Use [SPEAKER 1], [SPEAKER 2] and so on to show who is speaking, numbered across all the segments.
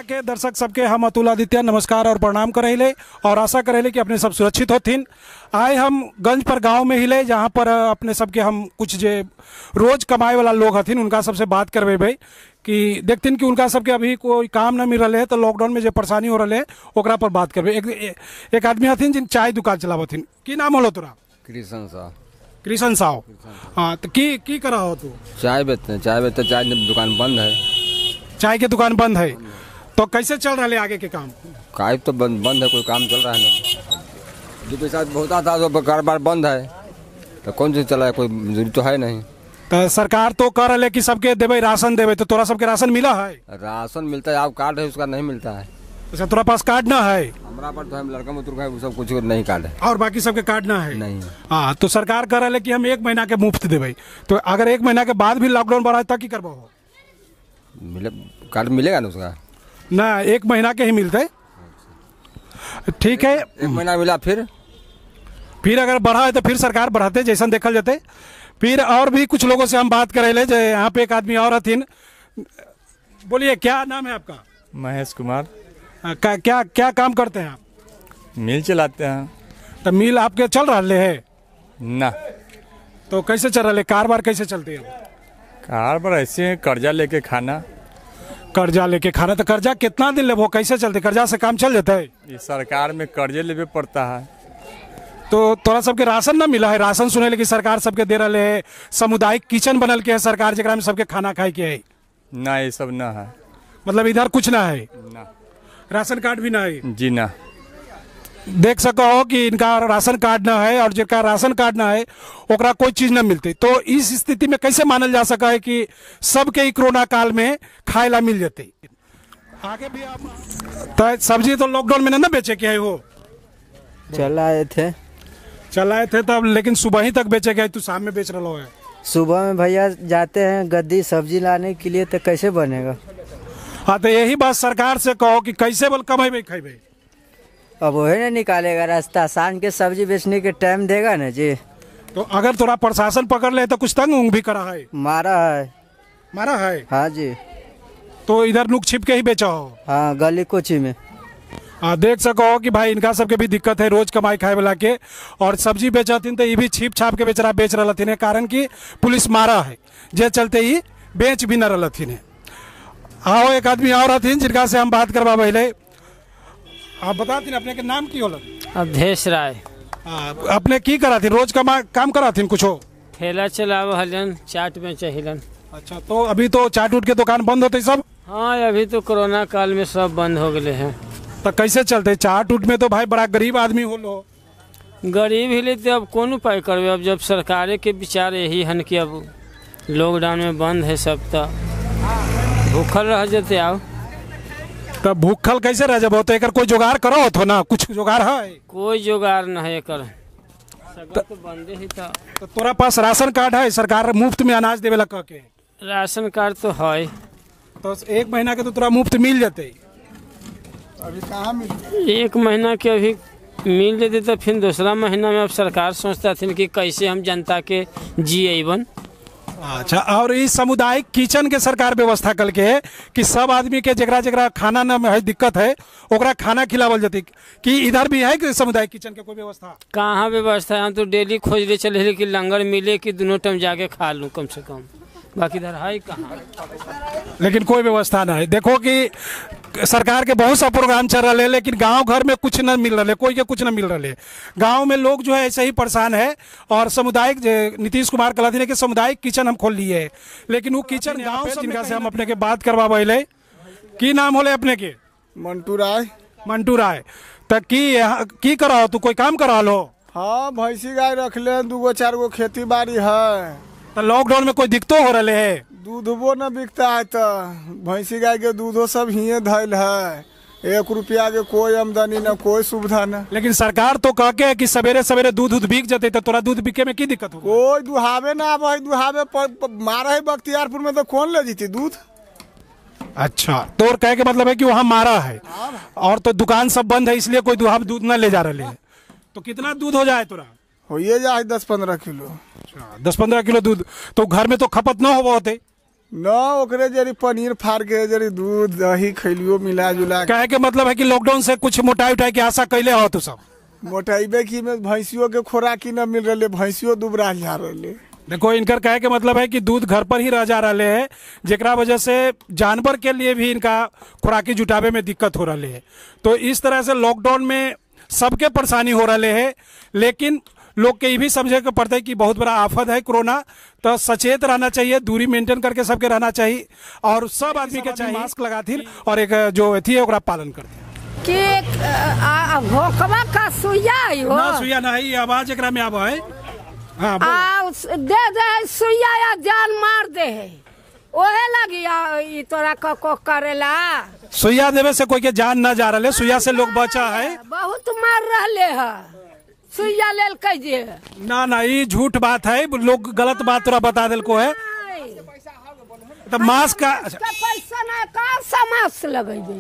[SPEAKER 1] के दर्शक सबके हम अतुल आदित्य नमस्कार और प्रणाम करेले और आशा करेले कि अपने सब सुरक्षित होथिन। आए हम गंज पर गांव में हिले जहां पर अपने सबके हम कुछ जे रोज कमाए वाला लोग हथिन उनका सबसे बात करबे कि देखथिन कि उनका सबके अभी कोई काम न मिल रहा है तो लॉकडाउन में जो परेशानी हो रहा है ओकरा पर बात करबे। एक आदमी हथिन जिन चाय दुकान चलावथिन। की नाम होलो तोरा?
[SPEAKER 2] कृष्ण साहु।
[SPEAKER 1] कृष्ण साहु। हाँ, तो की करा हो तू?
[SPEAKER 2] चाय बेचते हैं। चाय बेचते, चाय दुकान बंद है।
[SPEAKER 1] चाय के दुकान बंद है तो कैसे चल रहा है आगे के काम?
[SPEAKER 2] काय तो बंद है, कोई काम चल रहा है ना। जो पैसा होता था तो कारोबार बंद है तो कौन चीज चला है, कोई मजदूरी तो है नहीं।
[SPEAKER 1] तो सरकार तो कह रहा है कि सबके देवे राशन देवे, तो तोरा सबके राशन मिला है?
[SPEAKER 2] राशन मिलता है, आप कार्ड है उसका नहीं मिलता है।
[SPEAKER 1] अच्छा, तोरा पास कार्ड ना है?
[SPEAKER 2] हमारा पर तो हम लड़का मजदूर है, वो सब कुछ नहीं कार्ड है।
[SPEAKER 1] और बाकी सबके कार्ड ना है?
[SPEAKER 2] नहीं।
[SPEAKER 1] हाँ, तो सरकार कह रहा है कि हम 1 महीना के मुफ्त देवे, तो अगर 1 महीना के बाद भी लॉकडाउन बढ़ा तब की करबो?
[SPEAKER 2] मिले, कार्ड मिलेगा ना उसका?
[SPEAKER 1] ना, 1 महीना के ही मिलते। ठीक है,
[SPEAKER 2] 1 महीना मिला, फिर
[SPEAKER 1] अगर बढ़ा है तो फिर सरकार बढ़ाते जैसा देखल जाते। फिर और भी कुछ लोगों से हम बात करे ले, जो यहाँ पे एक आदमी और हथिन। बोलिए, क्या नाम है आपका?
[SPEAKER 3] महेश कुमार।
[SPEAKER 1] क्या क्या काम करते हैं आप?
[SPEAKER 3] मिल चलाते हैं।
[SPEAKER 1] तो मिल आपके चल रहा है
[SPEAKER 3] ना?
[SPEAKER 1] तो कैसे चल रहा है कारोबार, कैसे चलते है?
[SPEAKER 3] कारोबार ऐसे कर्जा लेके खाना।
[SPEAKER 1] कर्जा लेके खाना, तो कर्जा कितना दिन लेबो, कैसे चलते? कर्जा से काम चल जाता है?
[SPEAKER 3] ये सरकार में कर्जे लेवे पड़ता है।
[SPEAKER 1] तो तोरा सबके राशन ना मिला है? राशन सुने लेकिन सरकार सबके दे रहा है, सामुदायिक किचन बनल के है सरकार जरा में सबके खाना खाए के है
[SPEAKER 3] ना? ये सब ना है।
[SPEAKER 1] मतलब इधर कुछ ना है
[SPEAKER 3] ना?
[SPEAKER 1] राशन कार्ड भी ना है?
[SPEAKER 3] जी ना।
[SPEAKER 1] देख सको हो कि इनका राशन कार्ड ना है और जिनका राशन कार्ड ना है ओकरा कोई चीज़ ना मिलती। तो इस स्थिति में कैसे मानल जा सका है कि सबके ही कोरोना काल में खाए ला मिल जाते? आगे भी आप तो सब्जी तो लॉकडाउन में ना बेचे के है वो?
[SPEAKER 4] चल आए थे,
[SPEAKER 1] चल आए थे तब, लेकिन सुबह ही तक बेचे गए, तू शाम में बेच रहा है।
[SPEAKER 4] सुबह में भैया जाते हैं गद्दी सब्जी लाने के लिए, तो कैसे बनेगा?
[SPEAKER 1] हाँ, तो यही बात सरकार से कहो कि कैसे बोल कमेबे खेबे।
[SPEAKER 4] अब वही ना निकालेगा रास्ता, शाम के सब्जी बेचने के टाइम देगा ना जी।
[SPEAKER 1] तो अगर थोड़ा प्रशासन पकड़ ले तो कुछ तंग उंग भी करा है?
[SPEAKER 4] मारा है।
[SPEAKER 1] मारा है?
[SPEAKER 4] हाँ जी।
[SPEAKER 1] तो इधर नुक छिप के ही बेचा हो?
[SPEAKER 4] हाँ, गली कोची में।
[SPEAKER 1] हाँ, देख सको कि भाई इनका सबके भी दिक्कत है रोज कमाई खाए वाला के, और सब्जी बेचती तो ये भी छिप छाप के बेचरा बेच रहा थी, कारण कि पुलिस मारा है जे चलते ही बेच भी न रहा थी। आओ एक आदमी और हथिन जिनका से हम बात करवा पहले। आप बताती अपने के नाम की होला?
[SPEAKER 5] अवधेश राय।
[SPEAKER 1] अपने की कराती रोज कमा काम कराती कुछ हो?
[SPEAKER 5] ठेला चलाव हलन, चाट बेचे हलन।
[SPEAKER 1] अच्छा, तो अभी तो चाट उट के दुकान बंद होते सब?
[SPEAKER 5] हाँ, अभी तो कोरोना काल में सब बंद हो गए हैं।
[SPEAKER 1] तो कैसे चलते चाट उट में? तो भाई बड़ा गरीब आदमी हो लो।
[SPEAKER 5] गरीब ही लेते, अब कौन उपाय करबे? अब जब सरकार के विचार यही हन कि अब लॉकडाउन में बंद है सब, तो भूखल रह जाते। आओ
[SPEAKER 1] तब भूखल कैसे रह जब? तो एक कोई जुगाड़ करो तो ना, कुछ जुगाड़ है?
[SPEAKER 5] कोई जुगाड़ न है एकर, तो बंदे ही था।
[SPEAKER 1] तो तोरा पास राशन कार्ड है? सरकार मुफ्त में अनाज देवे ला कह के?
[SPEAKER 5] राशन कार्ड तो है।
[SPEAKER 1] तो 1 महीना के तो तोरा मुफ्त मिल जाते?
[SPEAKER 6] अभी कहाँ मिल?
[SPEAKER 5] 1 महीना के अभी मिल जाते तो फिर दूसरा महीना में अब सरकार सोचता थी कि कैसे हम जनता के जियबन।
[SPEAKER 1] अच्छा, और इस सामुदायिक किचन के सरकार व्यवस्था कल के है कि सब आदमी के जकरा जकरा खाना न है दिक्कत है ओकरा खाना खिलावल जाती, कि इधर भी है कि सामुदायिक किचन के कोई व्यवस्था?
[SPEAKER 5] कहाँ व्यवस्था है, हम तो डेली खोज ले चले कि लंगर मिले कि दोनों टाइम जाके खा लूँ कम से कम, बाकी इधर है कहाँ,
[SPEAKER 1] लेकिन कोई व्यवस्था ना है। देखो कि सरकार के बहुत सा प्रोग्राम चल रहा है लेकिन गांव घर में कुछ न मिल रहा है, कोई के कुछ न मिल रहा है। गांव में लोग जो है ऐसे ही परेशान है। और सामुदायिक नीतीश कुमार कहलाती ने कि सामुदायिक किचन हम खोल लिए है, लेकिन वो किचन गाँव से जिनका से हम अपने के बात करवा पहले। की नाम होले अपने के?
[SPEAKER 6] मंटू राय।
[SPEAKER 1] मंटू राय, तो की कराओ तू? कोई काम करा लो?
[SPEAKER 6] हाँ, भैंसी गाय रख ले, 2 4 गो खेती बाड़ी है।
[SPEAKER 1] तो लॉकडाउन में कोई दिक्कतों हो रहा है?
[SPEAKER 6] दूधबो न बिकता है, तो भैंसी गाय के दूधो सब हिये धैल है, 1 रुपया के कोई आमदनी न, कोई सुविधा न।
[SPEAKER 1] लेकिन सरकार तो कह के कि सवेरे सवेरे दूध उध बिक जाते, तो तोरा दूध बिके में की दिक्कत हो?
[SPEAKER 6] कोई दुहावे ना आवे, दुहावे पर मारा है बख्तियारपुर में तो कौन ले जीती दूध?
[SPEAKER 1] अच्छा, तो और कहे के मतलब है कि वहाँ मारा है और तो दुकान सब बंद है इसलिए कोई दुहा दूध न ले जा रहे है। तो कितना दूध हो जाए तोरा?
[SPEAKER 6] हो ये जाए 10-15 किलो।
[SPEAKER 1] अच्छा, 10-15 किलो दूध तो घर में तो खपत न हो होते?
[SPEAKER 6] न ओकरे जरी पनीर फाड़ के जरी दूध दही खैलियो मिला जुला।
[SPEAKER 1] कहे के मतलब है कि लॉकडाउन से कुछ मोटाई उठाई के आशा कैले हो तू सब?
[SPEAKER 6] मोटाइबे की में भैंसियों के खोराकी न मिल रहे, भैंसियों दुबरा जा रहे।
[SPEAKER 1] देखो इनकर कहे के मतलब है कि दूध घर पर ही रह जा रहे है, जेकरा वजह से जानवर के लिए भी इनका खुराकी जुटावे में दिक्कत हो रही है। तो इस तरह से लॉकडाउन में सबके परेशानी हो रही है, लेकिन लोग के ये भी समझे के पड़ता है कि बहुत बड़ा आफत है कोरोना, तो सचेत रहना चाहिए, दूरी मेंटेन करके सबके रहना चाहिए और सब आदमी के चाहिए मास्क लगाथिन और एक जो अथी है ओकरा पालन करते।
[SPEAKER 7] के का सुइया हो
[SPEAKER 1] ना, सुइया ना है, आवाज एकरा में आवा है। हाँ,
[SPEAKER 7] आ दे दे सुइया या जान मार दे है, ओहे लगी तोरा को करेला।
[SPEAKER 1] सुइया देवे से कोई के जान ना जा रहा है, सुइया से लोग बचा है,
[SPEAKER 7] बहुत मार रहे है सुइया लेल के।
[SPEAKER 1] ना ना ये झूठ बात है, लोग गलत बात तोरा बता दिल को है। तो मास्क का
[SPEAKER 7] पैसा ना का मास्क लगेबे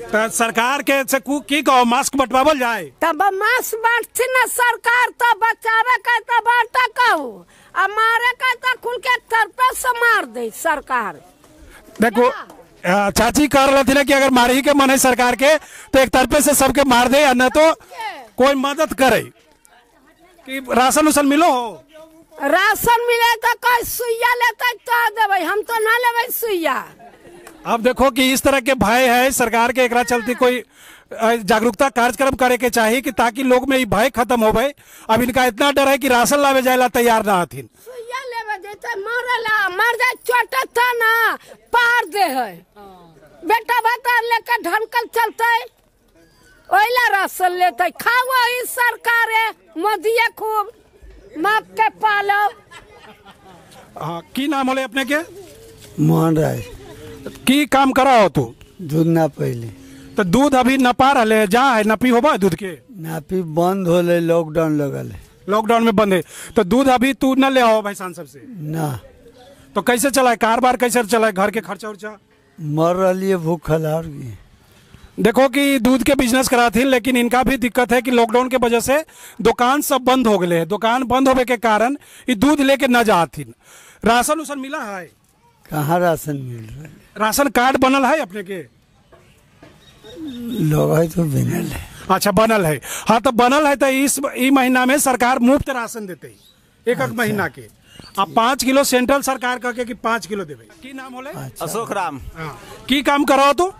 [SPEAKER 1] तो सरकार के से की कहो मास्क बंटवावल जाए,
[SPEAKER 7] तब मास्क बांटती ना सरकार तो बचावे के तो बांटा कहू आ मारे के तो खुल के तरफ से मार दे सरकार।
[SPEAKER 1] देखो चाची कह रही थी ना कि अगर मारे ही के मन है सरकार के तो एक तरफे से सबके मार दे या न तो कोई मदद करे कि राशन उसन मिलो हो।
[SPEAKER 7] राशन मिले तो कोई सुइया लेते तो देवे, हम तो ना लेवे सुइया।
[SPEAKER 1] अब देखो कि इस तरह के भय है सरकार के, एकरा चलते कोई जागरूकता कार्यक्रम करे के चाहिए कि ताकि लोग में ये भय खत्म हो गए। अब इनका इतना डर है कि राशन लावे जाए ला तैयार ना हथिन।
[SPEAKER 7] सुइया लेवे जैते मरेला मर जाए चोटता ना पार दे है, बेटा बता लेके ढनकल चलते ओइला राशन लेते खाओ ही सरकार है मोदी खूब मक के पालो।
[SPEAKER 1] हाँ, की नाम होले अपने के?
[SPEAKER 4] मोहन राय।
[SPEAKER 1] की काम करा हो तू?
[SPEAKER 4] दूध ना पहले।
[SPEAKER 1] तो दूध अभी नपा रहे जा है, नपी होबा दूध के?
[SPEAKER 4] नापी बंद होले, लॉकडाउन लगल है।
[SPEAKER 1] लॉकडाउन में बंद है तो दूध अभी तू न ले आओ भाई साहब सबसे
[SPEAKER 4] ना,
[SPEAKER 1] तो कैसे चलाए कारोबार, कैसे चलाए घर के खर्चा उर्चा?
[SPEAKER 4] मर रही है भूखल। और
[SPEAKER 1] देखो कि दूध के बिजनेस कराथी लेकिन इनका भी दिक्कत है कि लॉकडाउन के वजह से दुकान सब बंद हो गए है, दुकान बंद होने के कारण ये दूध लेके न जाती। राशन उसन मिला है?
[SPEAKER 4] कहाँ राशन मिल रहा है?
[SPEAKER 1] राशन कार्ड बनल है अपने के?
[SPEAKER 4] लोग है तो बनल है।
[SPEAKER 1] अच्छा बनल है, हाँ तो बनल है तो इस महीना में सरकार मुफ्त राशन देते एक एक महीना के। अब 5 किलो सेंट्रल सरकार कह के कि 5 किलो देवे। की नाम होले?
[SPEAKER 8] अशोक राम।
[SPEAKER 1] की काम कराओ तू?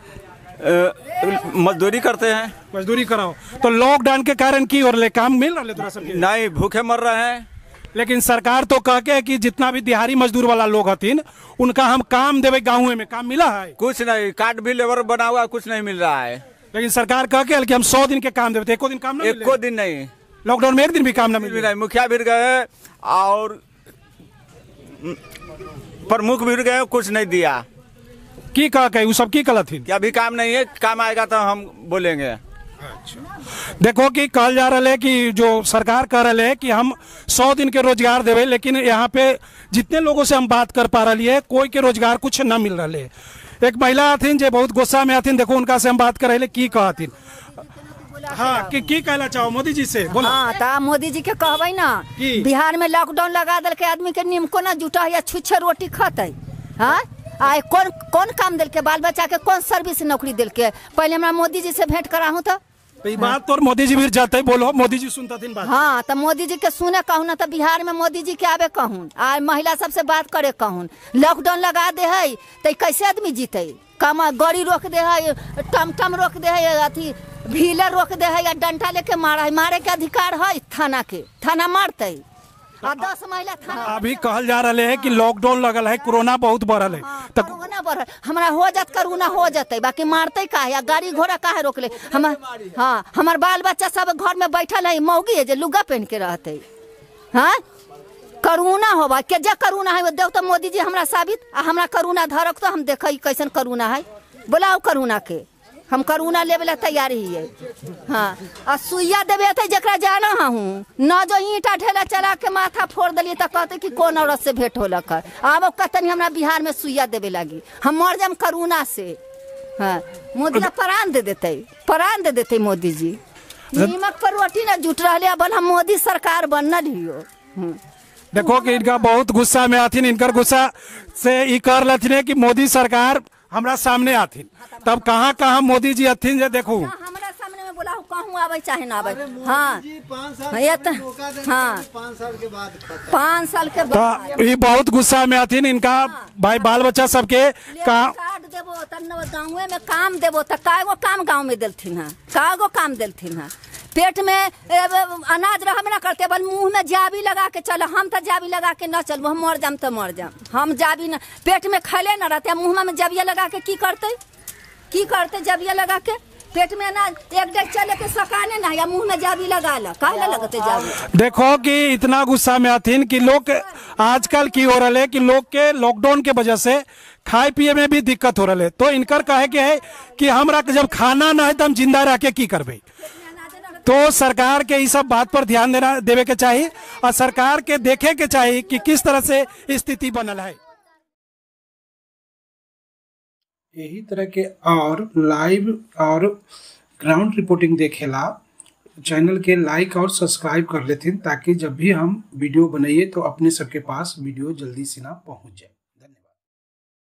[SPEAKER 8] मजदूरी करते हैं।
[SPEAKER 1] मजदूरी कराओ तो लॉकडाउन के कारण की और ले काम मिल रहा है तोरा सबके?
[SPEAKER 8] नहीं, भूखे मर रहे हैं।
[SPEAKER 1] लेकिन सरकार तो कह के कि जितना भी दिहाड़ी मजदूर वाला लोग हथिन उनका हम काम देवे, गाँव में काम मिला है?
[SPEAKER 8] कुछ नहीं, कार्ड भी लेबर बना हुआ कुछ नहीं मिल रहा है।
[SPEAKER 1] लेकिन सरकार कह के कि हम 100 दिन के काम देवे, एको दिन काम नहीं,
[SPEAKER 8] एको दिन नहीं।
[SPEAKER 1] लॉकडाउन में एक दिन भी काम नहीं मिला।
[SPEAKER 8] मुखिया भी गए और प्रमुख भी गए, कुछ नहीं दिया।
[SPEAKER 1] की कह के वो सब की गलत थी?
[SPEAKER 8] अभी काम नहीं है, काम आएगा तो हम बोलेंगे।
[SPEAKER 1] अच्छा, देखो कि कहल जा रहा है कि जो सरकार कह रहे है कि हम 100 दिन के रोजगार देवे, लेकिन यहाँ पे जितने लोगों से हम बात कर पा रही है कोई के रोजगार कुछ न मिल रहा है। एक महिला हथिन जो बहुत गुस्सा में हथिन, देखो उनका से हम बात कर रहे की कहथिन। हाँ, की कहला चाहो मोदी जी से? बोलो।
[SPEAKER 9] हाँ, तो मोदी जी के कहबै ना, बिहार में लॉकडाउन लगा दिल के आदमी के नीमको ना जुटा है, छुच्छे रोटी खतै। हाँ, आए कौन कौन काम दिल के, बाल बच्चा के कौन सर्विस नौकरी दिल के? पहले हमरा मोदी जी से भेंट कराहूँ तो
[SPEAKER 1] बात तो मोदी जी भी जाते ही बोलो, मोदी जी सुनता थी बात।
[SPEAKER 9] हाँ, तो मोदी जी के सुने कहूँ ना तो बिहार में मोदी जी के आवे कहूँ, आ महिला सबसे बात करे कहूँ। लॉकडाउन लगा दे है तो कैसे आदमी जीते? कमा गाड़ी रोक दे है, टमटम रोक दे है, अथी भीलर रोक दे है, या डंडा लेके मारा है। मारे के अधिकार है थाना के, थाना मारते। 10 महिला थाना।
[SPEAKER 1] अभी कहल जा रहा है कि लॉकडाउन लगल है, कोरोना बहुत बढ़ल है।
[SPEAKER 9] तो कोरोना बढ़ल हमरा हो जात, कोरोना हो जाते, बाकी मारते का है? गाड़ी घोड़ा काहे रोकले? हम हाँ, हमार बाल बच्चा सब घर में बैठल है, मौगी है जो लुगा पहन के रहते। हाँ, करुणा होबा के जे करुणा है देव तो मोदी जी हमरा साबित, आ हमरा करुणा धरक तो हम देख कैसन करुणा है। बोलाओ करुणा के, हम करुणा लेवे ला तैयार ही है। हाँ, आ सुइया देवे थे जकरा जाना हूँ न, जो ईंटा ढेला चला के माथा फोड़ दिलिए तो कहते कि कौन औरत से भेंट होलक है। आब कतनी हमरा बिहार में सुइया देवे लगी, हम मर जाम करुणा से। हाँ, मोदी प्राण दे देते, प्राण दे देते मोदी जी। नीमक पर रोटी न जुट रहा है, बल हम मोदी सरकार बनल हियो।
[SPEAKER 1] देखो कि इनका बहुत गुस्सा में आथिन, इनकर गुस्सा से ई कर लथिन कि मोदी सरकार हमरा सामने आथिन, तब कहाँ कहाँ मोदी जी अथिन जे देखू।
[SPEAKER 9] हमरा सामने में बोला कहूँ आवे चाहे ना आवे। हाँ हाँ
[SPEAKER 10] 5 साल के बाद,
[SPEAKER 9] 5 साल के बाद
[SPEAKER 1] तो ये बहुत गुस्सा में आथिन। इनका भाई बाल बच्चा सबके
[SPEAKER 9] कार्ड देबो तब न गाँव में काम देबो, तो कागो काम गाँव में देलथिन है, कागो काम देलथिन है। पेट में अनाज रहबे ना करते, बल मुंह में जाबी लगा के चल। हम तो जाबी लगा के न चलबो, हम मर जाम तो मर जाम। हम जाबी न पेट में खैले न रहते, मुँह में जबिया लगा के की करते, की करते जबिया लगा के? पेट में अनाज एक डेढ़ चले के सकाने ना, या मुंह में जाबी लगा ला, काहे लगते जाबी?
[SPEAKER 1] देखो कि इतना गुस्सा में आथिन कि लोग आजकल की हो रहा है कि लोग के लॉकडाउन के वजह से खाए पिए में भी दिक्कत हो रहा है। तो इनकर कहे के है कि हमरा जब खाना ना है तो हम जिंदा रह के की करबे। तो सरकार के इस सब बात पर ध्यान देना देवे के चाहिए और सरकार के देखे के चाहिए कि किस तरह से स्थिति बनल है। यही तरह के और लाइव और ग्राउंड रिपोर्टिंग देखेला चैनल के लाइक और सब्सक्राइब कर लेथिन, ताकि जब भी हम वीडियो बनाइए तो अपने सबके पास वीडियो जल्दी से ना पहुंच जाए।